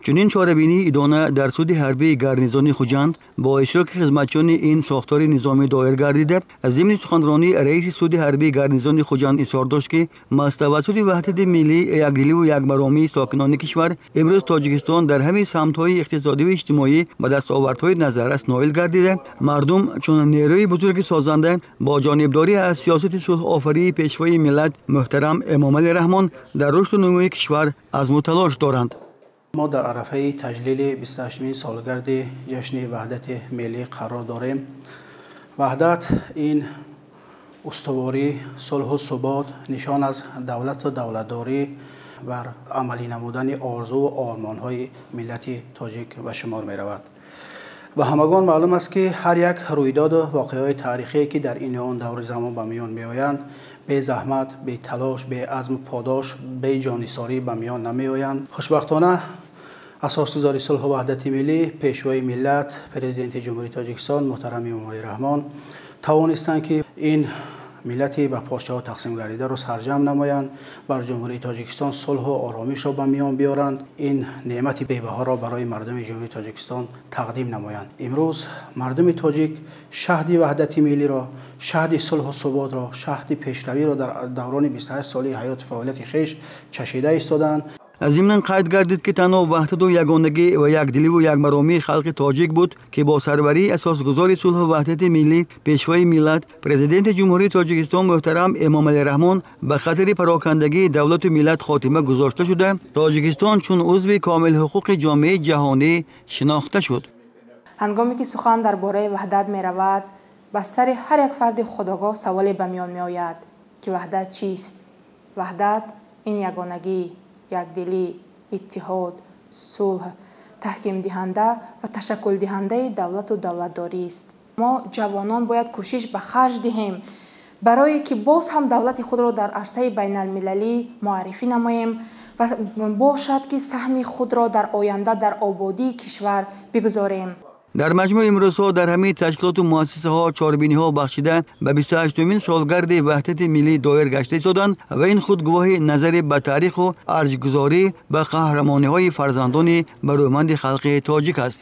Чунин чорабинии идона дар суди ҳарбии гарнизони Хуҷанд бо иштироки хизматчиёни ин сохтори низомӣ доир гардида, зимни суханронии раиси суди ҳарбии гарнизони Хуҷанд изҳор дошт, ки маҳз тавассути ваҳдати миллӣ, якдиливу якмаромии сокинони кишвар имрӯз Тоҷикистон дар ҳамаи самтҳои иқтисодиву иҷтимоӣ ба дастовардҳои назаррас ноил гардида, мардум чун нерӯи бузурги созанда бо ҷонибдорӣ аз сиёсати сулҳофарии пешвои миллат муҳтарам Эмомалӣ Раҳмон дар рушду нумӯи кишвар азму талош доранд. Мо дар арафаи таҷлили 28-мин солгарди ҷашни ваҳдати миллӣ қарор дорем. Ваҳдат ин устуворӣ, сулҳу субот, нишон аз давлату давлатдорӣ бар амалӣ намудани орзуву ормонҳои миллати тоҷик ба шумор меравад. Ба ҳамагон маълум аст, ки ҳар як рӯйдоду воқеаҳои таърихие, ки дар ин ё он даври замон ба миён меоянд, бе заҳмат, бе талош, бе азму подош, бе ҷоннисорӣ ба миён намеоянд. Хушбахтона, асосгузори сулҳу ваҳдати миллӣ, пешвои миллат, президенти Ҷумҳурии Тоҷикистон муҳтарам Эмомалӣ Раҳмон тавонистанд, ки ин миллати ба порчаҳо тақсим гардидаро сарҷамъ намоянд, бар Ҷумҳурии Тоҷикистон сулҳу оромишро ба миён биёранд, ин неъмати бебаҳоро барои мардуми Ҷумҳурии Тоҷикистон тақдим намоянд. Имрӯз мардуми тоҷик шаҳди ваҳдати миллиро, шаҳди сулҳу суботро, шаҳди пешравиро дар даврони 28 соли ҳаёту фаъолияти хеш чашида истодаанд. Зимнан қайд гардид, ки танҳо ваҳдату ягонагӣ ва якдиливу якмаромии халқи тоҷик буд, ки бо сарварии асосгузори сулҳу ваҳдати миллӣ, пешвои миллат, президенти Ҷумҳурии Тоҷикистон муҳтарам Эмомалӣ Раҳмон ба хатари парокандагии давлату миллат хотима гузошта шуда, Тоҷикистон чун узви комилҳуқуқи ҷомеаи ҷаҳонӣ шинохта шуд. Ҳангоме ки сухан дар бораи ваҳдат меравад, ба сари ҳар як фарди худогоҳ саволе ба миён меояд, ки ваҳдат чист? Ваҳдат ин ягонагӣ, якдилӣ, иттиҳод, сулҳ, таҳкимдиҳанда ва ташаккулдиҳандаи давлату давлатдорист. Мо ҷавонон бояд кӯшиш ба харҷ диҳем, барое ки боз ҳам давлати худро дар арсаи байналмилалӣ муаррифӣ намоем ва бошад, ки саҳми худро дар оянда дар ободии кишвар бигузорем. Дар маҷмӯъ, имрӯзҳо дар ҳамаи ташкилоту муассисаҳо чорабиниҳо бахшида ба 28-умин солгарди ваҳдати миллӣ доир гашта истоданд ва ин худ гувоҳи назаре ба таъриху арҷгузорӣ ба қаҳрамониҳои фарзандони барӯманди халқи тоҷик аст.